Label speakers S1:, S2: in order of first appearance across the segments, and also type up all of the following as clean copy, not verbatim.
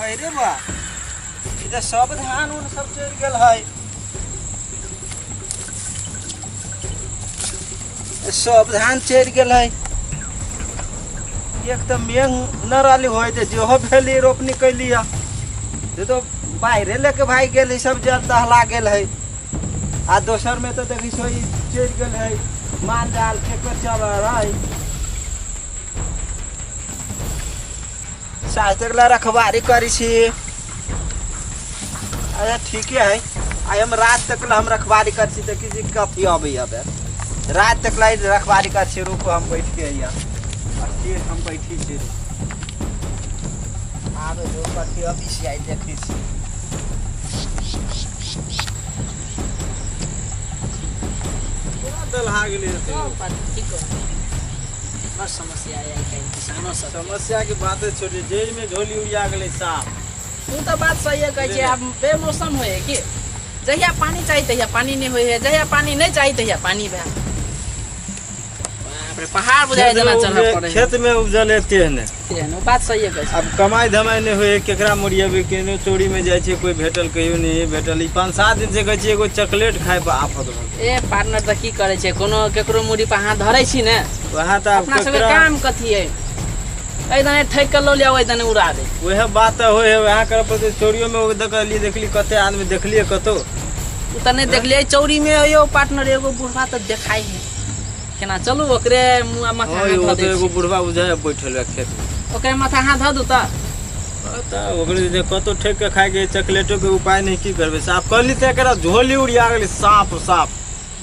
S1: अरे बा, ई तऽ सब धान उन सब चढ़ि गेल है। सब धान चढ़ि गेल है। एक तऽ मेघ न रहली होय तऽ जेहो भेली रोपनी कैली है से तो बाहरे लेके भागि गेल है, सब जल दहला गेल है। आ दोसर में तो देखै छो ई चढ़ि गेल है, माल जाल केकर चल है। साँझ तक ला रखवारी करी छी। अच्छा ठीके है, आइ हम रात तक ला हम रखवारी करी छी। देखी छी कथी अबै हबे, रात तक ला रखवारी करी छी। रुको, हम बैठ के यहाँ अस्थिर हम बैठी छी। आबे जो कथी अबै छी, आइ देखै छी।
S2: पूरा दलहा गेलै हेतै।
S3: सब बात की कहू, बड़ समस्या है आइ काल्हि किसानो सब।
S2: समस्या के बाते छोड़िए, जेल में झोली उड़िया गेलै साफ।
S3: ओ तऽ बात सही कहै छै। आब बेमौसम होइ है कि जहिया पानी चाही तहिया पानी नहि होइ है, जहिया पानी नहि चाही तहिया पानी भए। बाप रे, पहाड़ बुझाइ जेना चढ़ऽ पड़ै है।
S2: खेत में उपजल है तेहने।
S3: तेहन, ओ बात सही कहै छै।
S2: आब कमाइ धमाइ नहि होइ है, केकरा मोरियेबै? केनो चोरी में जाइ छै, कोई भेटल कहियो नहि भेटल। ई 5-7 दिन से कहै छी एगो चॉकलेट खाय पर आफत भऽ गेल।
S3: ए पार्टनर, तऽ की करै छै? कोनो केकरो मुड़ी पर हाथ धरै छी ने?
S2: वएह तऽ आब
S3: अपना सबके
S2: केकरा
S3: काम कथी है? एहि दने ठकि कऽ लऽ लिअ, ओहि दने उड़ा दे।
S2: वएह बात तऽ होइ है, वएह करऽ पड़तै। चोरियो में ओ देखलियै, देखली कते आदमी देखलियै कतौ?
S3: ओ तऽ नहि देखलियै चौरी में। यौ पार्टनर, एगो बुढ़वा तऽ देखाइ है, केना चलू ओकरे मुँह आ माथा
S2: हँ
S3: हाथ
S2: यौ,
S3: धऽ
S2: ओ
S3: दै
S2: तऽ एगो
S3: छी।
S2: बुढ़वा बुझाइ बैठल है खेत में।
S3: ओकरे माथा हाथ धऽ दू तऽ?
S2: तऽ ओकरे जे कतौ ठेक के खायके चॉकलेटो के उपाय नहि, की करबै साफ कहली तऽ एकरा झोली उड़िया गेलै साफ साफ।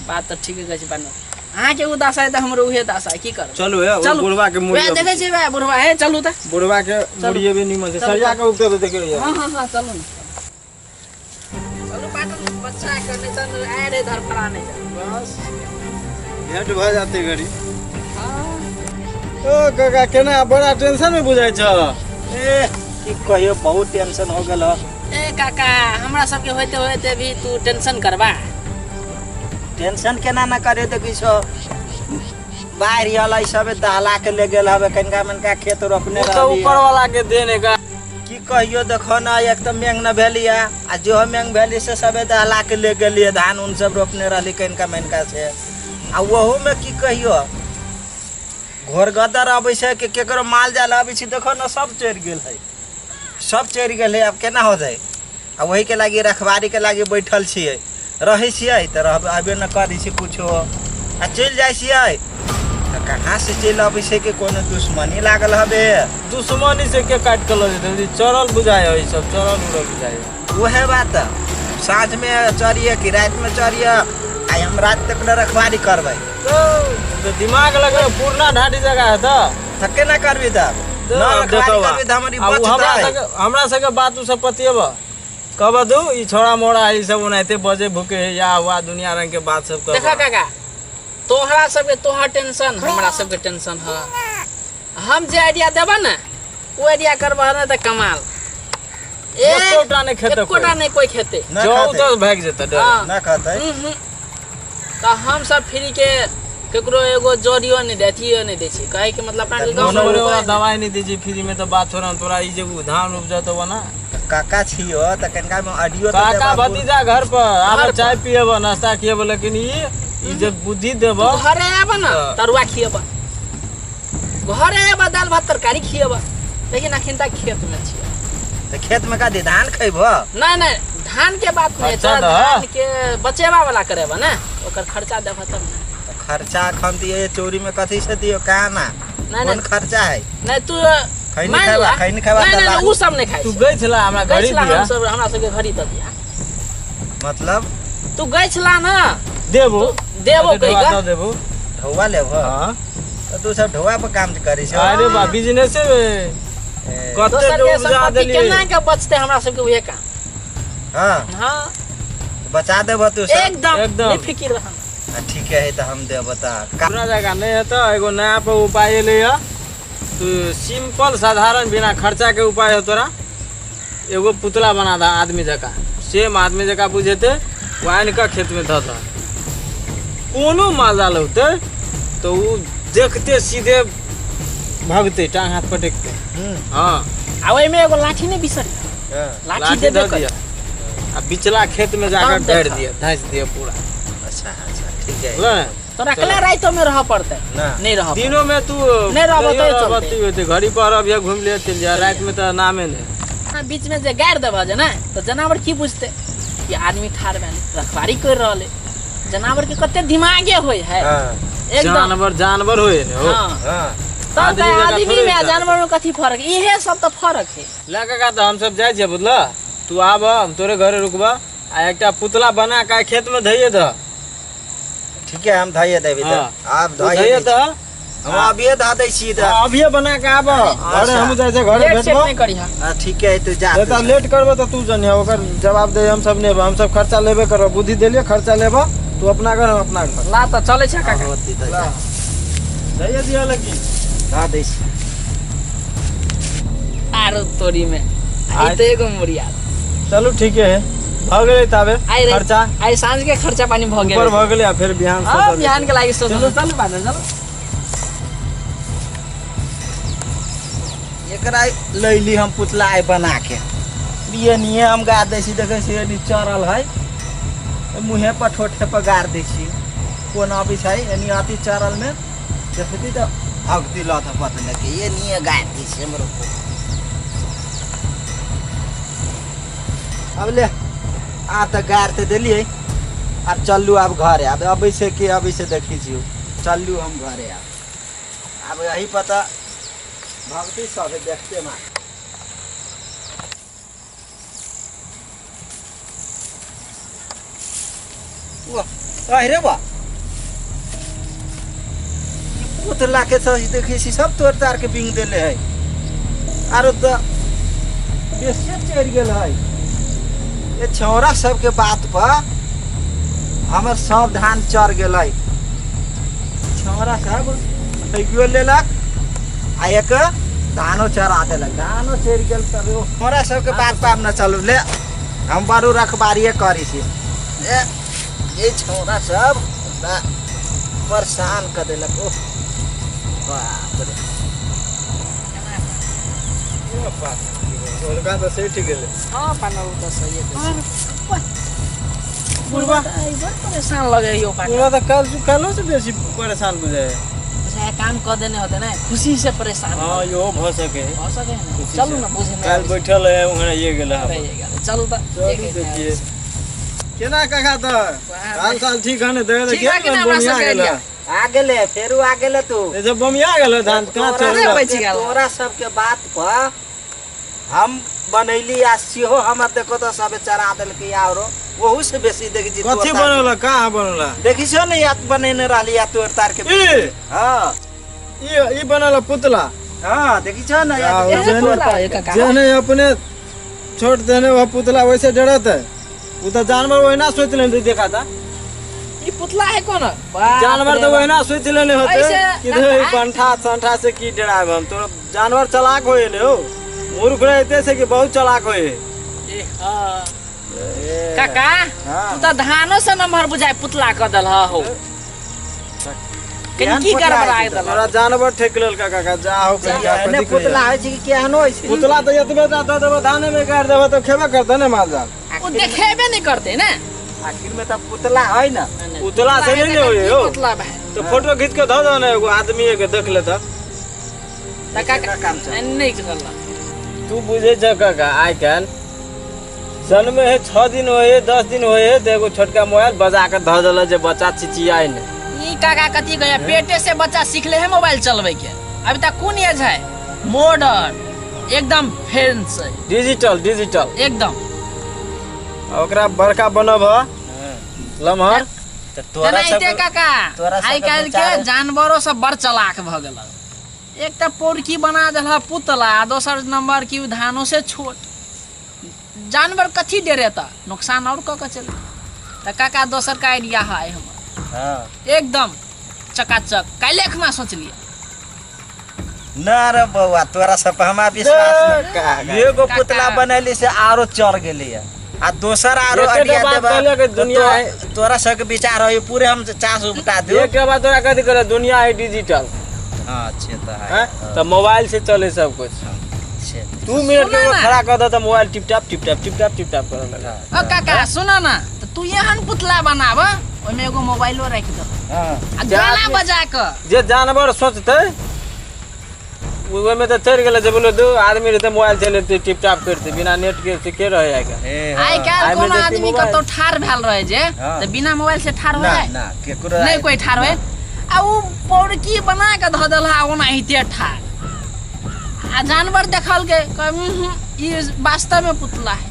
S3: बात तऽ ठीके कहै छै पार्टनर। अहाँके ओ दशा है तऽ हमरो उहे दशा है, की करबै?
S2: चलू हे, ओ
S3: चलू।
S2: बुढ़वा के
S3: वएह
S2: मुड़िया
S3: देखै छियै, वएह बुढ़वा है, चलू तऽ।
S2: बुढ़वा के
S3: चलू।
S2: मुड़िएबे निमन से।
S3: चलू,
S2: सरिया
S3: चलू।
S2: के उगते तऽ देखियौ।
S3: हँ हँ हँ, चलू ने, चलू पार्टनर। बच्चा के नहि तऽ आय रे धरफड़ा नहि जाय।
S2: बस भेंट भऽ जाते घड़ी।
S3: हँ।
S2: ओ काका, केना बड़ा टेंशन में बुझाइ छ?
S1: ए की कहियो, बहुत टेंशन हो गेल ह।
S3: ए काका, हमरा सबके होते होते भी तू टेंशन करबा?
S1: टेंशन केना न करे? देखी छो, बाढ़ि अलै, सब दहला के ले गेल हबे, कनिका मनका खेत रोपने
S2: ओ तऽ
S1: रहली।
S2: ऊपर वाला के देन है का।
S1: की कहियो, देखो न, एक तऽ मेघ न भेली है, आ जो मेघ भेली से सबे दहला के ले गेलिए। धान उन सब रोपने रहली कनिका मनका से, आ ओहू में की कहियो, घोरगदर अबै छै कि केकरो माल जाल अबै छै, देखो न, सब चढ़ि गेल है, सब चढ़ि गेल है। आब केना हो जाय? आ वही के लागी रखवारी के लागी बैठल छियै। रहै छियै तऽ रहबे अबे न करै छै कुछो, आ चलि जाइ छियै तऽ कहाँ से चलि अबै छै कि कोनो दुश्मनी लागल हबे।
S2: दुश्मनी से के काटि के लऽ जेतै? चरल बुझाइ है, ई सब चरल उड़ल बुझाइ है।
S1: उहे बात, साँझमे चढ़िए कि रातिमे चढ़िए, आइ हम राति तक ले रखवारी करबै।
S2: तो दिमाग लगे पुरना ढाटी जगह है तऽ
S1: तऽ केना करबी तब? न रखवारी करबी तऽ हमर ई
S2: आ उ हमरा
S1: बचतै?
S2: सबके, हमरा सबके बात उ सब पतियेब कहब दू, ई छोड़ा मोड़ा है, ई सब ओनाहिते बजे भूके है या हुआ दुनिया रंग के बात सब
S3: देखा
S2: कहब।
S3: काका, तोहरा सबके तोहर टेंशन, हमरा सबके टेंशन है। हम जे आइडिया देबा ने, ओ आइडिया करबह ने तऽ कमाल।
S2: एकोटा नहि खेतै कोइ।
S3: एकोटा नहि कोइ खेतै।
S1: न
S2: जाउ
S1: खतै।
S2: तऽ भागि जेतै डरे।
S3: हँ।
S1: न खतै।
S3: हूँ। तऽ हम सब फ्री के केकरो एगो जरियो नहि दै, अथियो नहि दै छी। कहै के मतलब अपना
S1: तऽ
S3: गाँव
S2: कोनो
S3: मे
S2: वाला दवाई नहि दै छै फ्री में तऽ बात छोड़ तोरा। ई जे धान उपजत वो ना।
S1: काका छियो तऽ कनिका मे अडियो तऽ
S2: काका
S1: देबा।
S2: भतीजा घर पर आब
S3: घर पर।
S2: चाय पियब, नाश्ता खियब, लेकिन ई जे बुद्धि देब।
S3: तू घरे आब ने,
S2: तऽ।
S3: तरुआ खियब, घरे आब दालि भात तरकारी खियब, लेकिन अखन तक खेत में छियै।
S1: तऽ खेत मे कथी धान खैबो?
S3: नहीं नहीं, धान के बात नहीं।
S2: खर्चा
S3: तोरा
S2: दह।
S3: धान के बचेबा वाला करेबा ने, ओकर खर्चा देबह तब ने।
S1: तऽ खर्चा अखन दिए चोरी में कथी से दियो? कहाँ ना
S3: नहीं
S1: कोन
S3: नहीं
S1: खर्चा है?
S3: नहीं, तू
S1: खैनी
S3: मान
S1: खैबा,
S3: ला।
S1: खैनी खैबा
S3: नहीं
S1: तऽ
S3: नहीं नहीं,
S1: लागू।
S3: उ सब नहीं खाइ
S2: तू
S3: छै।
S2: गई छला हमरा घड़ी
S3: गैछला
S2: दिया।
S3: हम सब, हमरा सबके घड़ी दऽ दिया।
S1: मतलब?
S3: तू गैछला ना।
S2: देबो।
S3: देबो
S2: अच्छा,
S3: कहि
S2: ढोआ
S3: कऽ।
S2: दऽ देबो।
S1: ढौआ लेबो?
S2: हाँ।
S1: तऽ तू सब ढौआ पर काम करै छ?
S2: अरे बा, बिजनेसे में
S1: ए,
S2: कते
S3: दोसर
S2: के
S3: के
S2: उपजा
S3: संपत्ति
S2: देलियै।
S3: केना के बचतै, हमरा सबके उहे काम।
S1: हाँ।
S3: हाँ।
S1: बचा देबो तू सब?
S3: एकदम।
S2: एकदम।
S3: नहीं फिकिर रह।
S1: आ, ठीके है, तऽ हम देबो तऽ
S2: पुराना जगह नहीं है तऽ एगो नया पर उपाय एलै है। तू सिंपल साधारण बिना खर्चा के उपाय है। तोरा एगो पुतला बना दह आदमी जकाँ, सेम आदमी जकाँ बुझेतै, ओ आनि कऽ खेतमे धऽ दह। कोनो माल जाल औतै तऽ ओ देखते सीधे भगतै, टांग हाथ पटकते।
S1: हम्म।
S2: हँ।
S3: आ ओहिमे एगो लाठी नहि बिसरी।
S1: हाँ।
S3: लाठी
S2: लाठी
S3: देबे
S2: दऽ
S3: कर
S2: दिअ आ बिचला खेत में जाकर
S3: तब
S2: गाड़ि
S3: देखा।
S2: दिअ, धैस दिअ पूरा।
S1: अच्छा अच्छा, ठीक है।
S2: बुझल ने?
S3: तोरा अकेला राइतो में रह पड़तै?
S1: ना।
S3: नहीं रह।
S2: दिनों में तू
S3: नहीं रहबो
S2: नहियो
S3: तो
S2: रहबो
S3: चलतै।
S2: तैयो हेतै। घड़ी पर अबिहे, घुमि लिहे, चलि जा। रातिमे तऽ नामे नहि।
S3: हाँ, बीच में जे गाड़ि देबह जे ने तऽ जनावर की बुझतै कि आदमी ठाढ़ भेल रखवारी कर रहल है। जानवर के कते दिमागे होय है।
S1: हाँ।
S3: एकदम।
S2: जानवर जानवर होय ने हो।
S3: हाँ।
S1: हाँ।
S3: तब
S2: आदमी
S3: तऽ
S2: जकाँ
S3: आदमी
S2: थोड़े
S3: में आ
S2: जानवर।
S3: जानवर में कथी फर्क? इहे सब तऽ फर्क है।
S2: लए काका, तऽ हमसब जाइ छियै, बुझलह? तू आबह, हम तोरे घरे रुकबह आ एकटा पुतला बना कऽ खेतमे धैये दह।
S1: ठीक है, हम धैये देबै तऽ।
S2: हाँ।
S1: आब
S2: तू
S1: धैये
S2: धैये
S1: दै छी।
S2: दह।
S1: हम अभिये धऽ दै छी तऽ।
S2: हाँ, अभिये बना के आबह घरे।
S1: अच्छा।
S2: हम जाइ छियै घरे।
S3: लेट सेट
S2: भेटबह।
S3: नहि करिह।
S1: हाँ, ठीक है, तू जा।
S2: नहीं तऽ लेट करबो तऽ तू जनिह, ओकर जवाब दे हम सब नहि। हम सब खर्चा लेबे करब। बुद्धि देलियै, खर्चा लेबह। तू अपना घर, हम अपना घर।
S3: ला तऽ चलै छै काका।
S1: होती तऽ जा।
S2: धैये दिअ लेकिन।
S1: धऽ दै छी।
S3: आरो तोरी में आइ तऽ एगो मुड़िया।
S2: चलू, ठीके है, भऽ गेलै ताबे।
S3: आइ रे-
S2: खर्चा
S3: आइ साँझ के खर्चा पानी भऽ गेल।
S2: ऊपर भऽ गेलै आ फेर बिहान
S3: हाँ,
S2: सोचल
S3: बिहान
S2: जेतै।
S3: के लागि सोचल। चलू बादल, चलू।
S1: एकरा लैली हम पुतला आइ बना के ये निये हम गाड़ दै छी। देखै छी, एनी चढ़ल है, मुँहे पर ठोठे पर गाड़ दै छी। कोन अबै छै एनी अति चढ़ल में देखती तऽ भगती लथ पतले के। ये निये गाड़ दै छी हमरो को। अब ले, आब तऽ गाड़ तऽ देलियै, आब चलू आब घरे। आब अबै छै के अबै छै देखै छियौ। चलू हम घरे आब। आब यही पता भक्ति सब देखते मार। वाह, अरे वाह, ई पुतला के सब देखै छी, सब तोड़ तार के बिंग देले है। आरो तऽ बेसिए चढ़ि गेल है। ये छौड़ा सबके बात पर हमर सब धान चढ़ गेलै। छौड़ा सब ठकियो लेलक आ एक धानो चढ़ा देलक, धानो चढ़ि गेल। तब हमरा सबके बात पर आब न चलू। ले, हम बड़ू रखबारिए करै छी। ए ये छौड़ा सब हमरा परेशान कर देलक। ओह बाप रे।
S2: हुनका तऽ सठि गेलै।
S3: हाँ पानल तऽ सही है।
S2: बुढ़बा।
S3: बड़ परेशान लगे यो पानल।
S2: बुढ़बा तऽ काल्हि काल्हो से बेसी परेशान बुझाइ है।
S3: अच्छा, काम कऽ देने होते ने, खुशी से परेशान।
S2: हाँ, इहो भऽ सके है।
S3: भऽ सके है ने?
S2: खुशी
S3: चलू
S2: से।
S3: ने, बुझे नहि
S2: काल्हि
S3: आबै छै।
S2: बैठल है, उहाँ ये गेल है।
S3: रहि गेलै। चलू तऽ।
S2: चलू।
S3: देखै
S2: देखिए
S3: छी।
S2: केना काका तऽ हाल साल ठीक है ने? देख।
S3: ठीक है कि ना हमरा
S2: बमिया
S3: सबके
S2: गेल
S3: आइडिया?
S2: है।
S1: आ गेलै, फेरू आ गेलै तू।
S2: ये सब बमिया गेल है धान कहाँ
S1: तोरा
S2: चढ़ल
S3: अरे
S2: है?
S3: बचि गेल।
S1: तोरा सबके बात पर हम बनैली आ सेहो हमर देखो तऽ सबे चढ़ा देलकै। आरो ओहू से बेसी देखै छी।
S2: कथी बनल? कहाँ बनल?
S1: देखी छौ ने, या बनेने रहली या तोड़ तार के।
S2: ई?
S1: हाँ।
S2: ई बनल है पुतला?
S1: हाँ, देखी छौ ने या।
S2: आ,
S3: एहे
S2: जेने-
S3: पुतला है काका।
S2: जेने अपने छोट देने वह पुतला वैसे डरत है। वो तो जानवर ओहिना सोच लेने देखा था।
S3: ई पुतला है कोन?
S2: जानवर तो ओहिना सोच लेने होते
S3: ऐसे
S2: कि रे पंठा संठा से की डराब हम तो। जानवर चालाक होए ने हो, मूर्ख रहते से कि बहुत चालाक होए।
S3: काका,
S2: हाँ।
S3: तू तऽ धानो से नम्बर बुझाय पुतला कऽ देलह हो। कनि
S1: केहन
S3: की
S1: पुतला
S3: गड़बड़ा
S1: है
S3: देलह?
S2: तोरा जानवर ठेक लेल काका, जा हो कहीं जा,
S1: एहने
S2: कथी
S1: पुतला
S2: कहिया।
S1: होइ छै कि केहनो होइ छै?
S2: पुतला तऽ एतबे टा दऽ देबो, धाने में गाड़ि देबो तऽ खेबे करतै ने माल जाल।
S3: ओ देखेबे नहीं करते ने।
S1: आखिर में तऽ पुतला है ना।
S2: पुतला से नहीं ने होए हो।
S3: पुतला भाई।
S2: तो फोटो खींच के धऽ दो ने, एगो आदमी के देख लेता।
S3: तऽ काका
S1: काम चल।
S3: नहीं करल।
S2: तू बुझे छ काका, आइ काल्हि जन्मे है 6 दिन होए है, 10 दिन होए है तऽ एगो छोटका मोबाइल बजा के धऽ देलक जे बच्चा चिचियाइ ने।
S3: ई काका कथी कहिया, पेटे से बच्चा सीख ले है मोबाइल चलबै के। अभी तक कोन एज है? मॉडर्न एकदम फ्रेंड्स है।
S2: Digital digital.
S3: एकदम।
S2: आ ओकरा बड़का बनब लम्हर।
S1: तऽ तोरा
S3: तेनाहिते
S1: सब
S3: काका,
S1: तोरा सबके
S3: आइ काल्हि के
S1: विचार-
S3: जानवरो सब बड़ चलाक भऽ गेल। एक तऽ पौरकी बना देल पुतला, आ दोसर नंबर की धानो से छोट जानवर कथी डेरेता? नुकसान और कऽ के चल। तऽ काका, दोसर का आइडिया है हमर।
S1: हाँ।
S3: एकदम चकाचक, काल्हि एकमा सोचलियै।
S1: ना रे बौआ, तोरा सब पर हमरा विश्वास
S2: काका।
S1: नहीं। एगो
S3: काका।
S1: पुतला बनैली से आरो चढ़ गेली है आ दोसर आरो
S2: एकेटा
S1: आइडिया
S2: बात
S1: देबा
S2: कहलियै कि
S1: तऽ
S2: दुनिया है-
S1: तोरा सबके विचार है पूरे हम चास उपटा दियो।
S2: एक बात तोरा कथी करे, दुनिया है डिजिटल।
S1: हाँ, अच्छे तो है।
S2: हैं? तऽ मोबाइल से चले सब कुछ।
S1: से
S2: 2 मिनट के
S3: सुना ना।
S2: खड़ा कर दे तऽ mobile tip top tip top tip top tip top करऽ लगा।
S3: ओ काका, सुन न, तऽ तू एहन पुतला बनाब, ओहिमे एगो मोबाइलो राखि दह आ
S2: जे
S3: गाना बजा कऽ।
S2: जे जानवर सोचतै, ओहिमे तऽ चढ़ि गेलै जे बोलो दू आदमी रहतै, मोबाइल चलेतै, टिप टाप करतै, बिना नेट के से के रहै आइ काल्हि?
S1: ए, हाँ।
S3: आइ काल्हि
S2: आइ
S3: कोनो
S2: मे
S3: आदमी
S2: मोबाइल।
S3: कतौ ठाढ़ भेल रहे जे तऽ बिना मोबाइल से ठाढ़ हो
S1: ना
S3: जाए?
S1: ना, केकरो
S3: नहि कोई ठाढ़ होए। आ उ पौड़की बना के धऽ देलहा ओनाहिते ठाढ़, आ जानवर देखलकै, कहै, "उहुं, ई वास्तव में पुतला है।"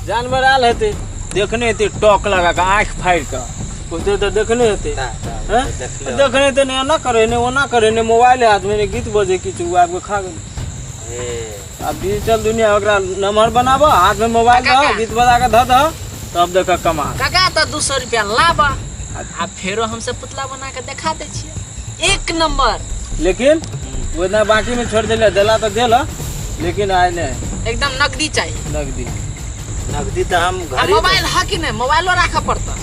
S2: जानवर आयल हेतै, देखने हेतै, टॉक लगा कऽ आँखि फाड़ि कऽ ओते तऽ देखने हेतै।
S1: ना, ना,
S2: हैं?
S1: देखले।
S2: देखने हेतै ने, एना करे ने ओना करे ने, मोबाइल हाथमे ने गीत बजे किछु, ओ आबि कऽ खा गेल।
S1: ए,
S2: आब डिजिटल दुनिया, ओकरा नमहर बनाबऽ, हाथमे मोबाइल दह,
S3: काका।
S2: गीत बजा कऽ धऽ दह, तब देख कमाल।
S3: काका, तऽ 200 रुपया लाबऽ आ फेरो हमसब पुतला बना के देखा दै छियै, एक नंबर।
S2: लेकिन ओतना बाकी में छोड़ देले, देला तऽ देला, लेकिन आइ नहि।
S3: एकदम नकदी चाहिए।
S2: नगदी।
S1: नगदी तऽ हम
S3: आ
S1: घरे
S3: मोबाइल है कि नहीं, मोबाइलो राखऽ पड़ता।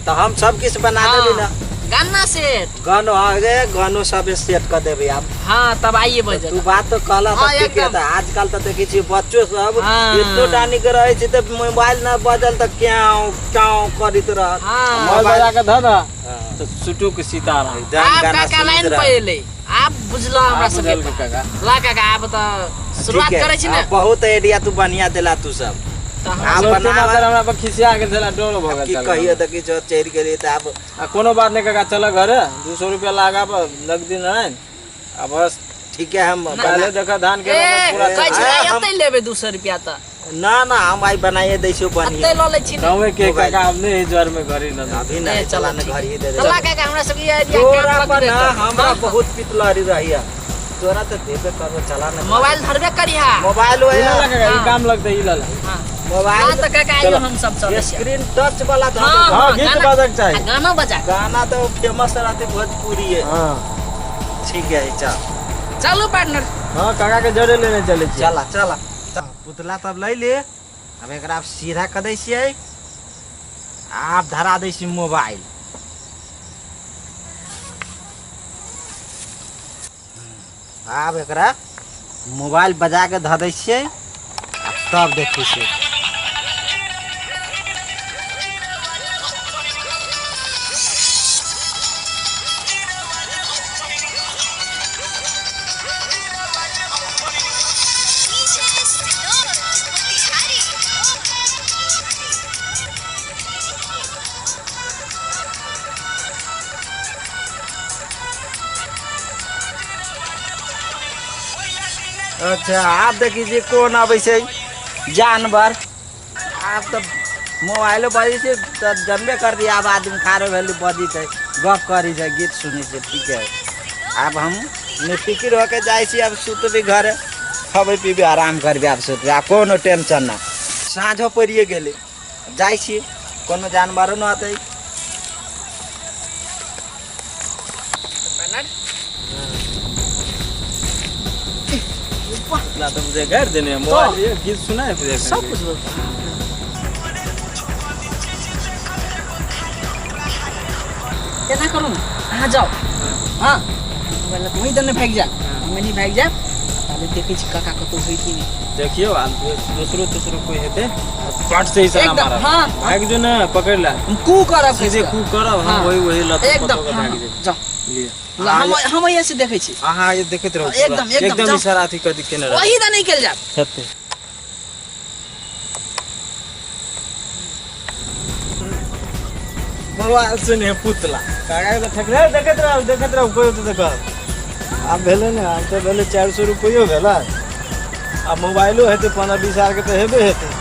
S1: तऽ हम सब किछु बना देबै ने।
S3: गाना सेट।
S1: गानो आ गए, गानो सब सेट कर देबै आब।
S3: हाँ, तब आइए बजे।
S1: तू बात तो कहला
S3: हाँ,
S1: तऽ ठीक है।
S3: एकदम।
S1: तऽ आजकल तऽ देखै छियै बच्चो सब एतो टानी के रहै छै तऽ मोबाइल न बजल तऽ क्याउ क्याउ करैत रहत।
S2: मोबाइल बजा कऽ धऽ दह
S1: हाँ।
S2: तऽ सुटुक सीताराम।
S1: एकदम
S3: आब
S1: गाना
S3: काका
S1: सुनैत
S3: लाइन
S1: रह।
S3: पे एलै, आब बुझलो हमरा
S2: आब
S3: सबके।
S2: बुझल काका।
S3: ला काका, आब तऽ शुरुआत
S1: ठीक है,
S3: करै छी ने।
S1: आब बहुत आइडिया तू बढ़िया देला तू सब।
S3: तऽ हमरा
S1: आब
S2: सोचते
S1: बनाब।
S2: मात्र हमरा पर खिसिया गेल छला, डर भऽ गेल
S1: की
S2: छल।
S1: कहियो, देखी जो चढ़ि गेली तऽ आब।
S2: आ कोनो बात नहि काका, चल घरे, 200 रुपया लागा पर नगदी नहि आ बस।
S1: ठीक है, हम
S2: काल्हे देख धान के
S3: ए
S2: पूरा।
S3: कहै छी
S1: ए, हम-
S3: एतै लेबै 200 रुपया तऽ।
S1: ना ना, हम आइ बनाइए दै छियौ बढ़िया।
S3: एतै लऽ लै छी ने।
S2: गाँवे के
S1: मोबाइल।
S2: काका, आब नहि जर में घरे न।
S1: अभी
S3: ए,
S1: नहीं,
S3: चलो
S1: चला न,
S3: ठीक।
S1: घर ही दे दे।
S3: चला काका, हमरा सबके आइडिया
S1: तोरा
S3: काम
S1: पर
S3: लगबे
S1: ना
S3: करतै।
S1: हमरा
S3: हाँ,
S1: बहुत पितलरी रहिया, तोरा तऽ देबे करबो, चला न।
S3: मोबाइल धरबे करिहा।
S1: मोबाइल
S2: ई
S1: वही
S2: लला काका, ई
S3: हाँ।
S2: काम लगतै, ई लला।
S3: हाँ
S1: मोबाइल।
S3: हाँ, तऽ काका आइयो
S2: चलो।
S3: हम सब चलै छी।
S1: स्क्रीन टच वाला धऽ
S3: हाँ,
S1: देबो।
S2: हाँ, गीत
S3: गाना-
S2: बजक चाही।
S3: आ गाना बजा।
S1: गाना तो फेमस रहते भोजपुरी है।
S2: हाँ।
S1: ठीक है, चल।
S3: चलू पार्टनर।
S2: हाँ, काका के जरे लेने चले छी।
S1: चला चला, पुतला तब लै ले, अब एकरा आब सीधा कऽ दै छियै, आब धरा दै छियै मोबाइल। आब एकरा मोबाइल बजा के धऽ दै छियै आ तब देखै छियै। अच्छा, आब देखै छियै कोन अबै छै जानवर। आब तऽ मोबाइलो बजै छै तऽ जनबे करती, आब आदमी खारो भेल बजै छै, गप करै छै, गीत सुनै छै। ठीक है, आब हम निफिकिर होके जाइ छी, आब सुतबी घरे, खबै पीबी, आराम करबी, आब सुतबी, आब कोनो टेंशन ना। साँझो पड़िए गेलै, जाइ छी, कोनो जानवरो न अतै।
S3: पार्टनर।
S2: पुतला तऽ बुझे गाड़ि देने है, मोबाइल ये गीत सुनाए बुझे।
S3: सब कुछ बोलता। केना करू ने, अहाँ जाउ, हाँ, मोबाइल लऽ कऽ वहीं दने भागि जायब, हम एनी भागि जायब, ताले देखै छी काका कतौ होइ कि नहि।
S2: देखियौ, आ दोसरो तेसरो कोई हेतै, पट से इशारा
S3: एकदम,
S2: मारब।
S3: हाँ।
S2: भागि जो ने, पकड़ ला।
S3: हम कू करब।
S2: सीधे
S3: कसिकऽ।
S2: कू करब हम।
S3: हाँ।
S2: वही वही लत
S3: एकदम,
S2: पकड़
S3: हाँ,
S2: भागि जेबै।
S3: जाउ।
S2: लिअ।
S3: ल, हम एहिसँ देखै छी।
S2: अहाँ ये देखैत रहू।
S3: एकदम, एकदम,
S2: एकदम।
S3: जाउ।
S2: इशारा अथी कऽ केने रहू।
S3: वही दा निकलि जायब।
S2: हेतै। मोबाइल सुने पुतला काका के तऽ ठकले, देखैत रहू, देखैत रहू, कोई तऽ देखब। आब भेलै ने, आब तऽ भेलै 400 रुपैयो भेलै आ मोबाइलो हेतै, 15-20 हजार के तऽ हेबे हेतै।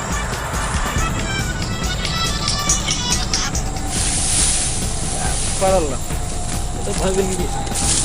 S2: पड़ल रह, तऽ भऽ गेल।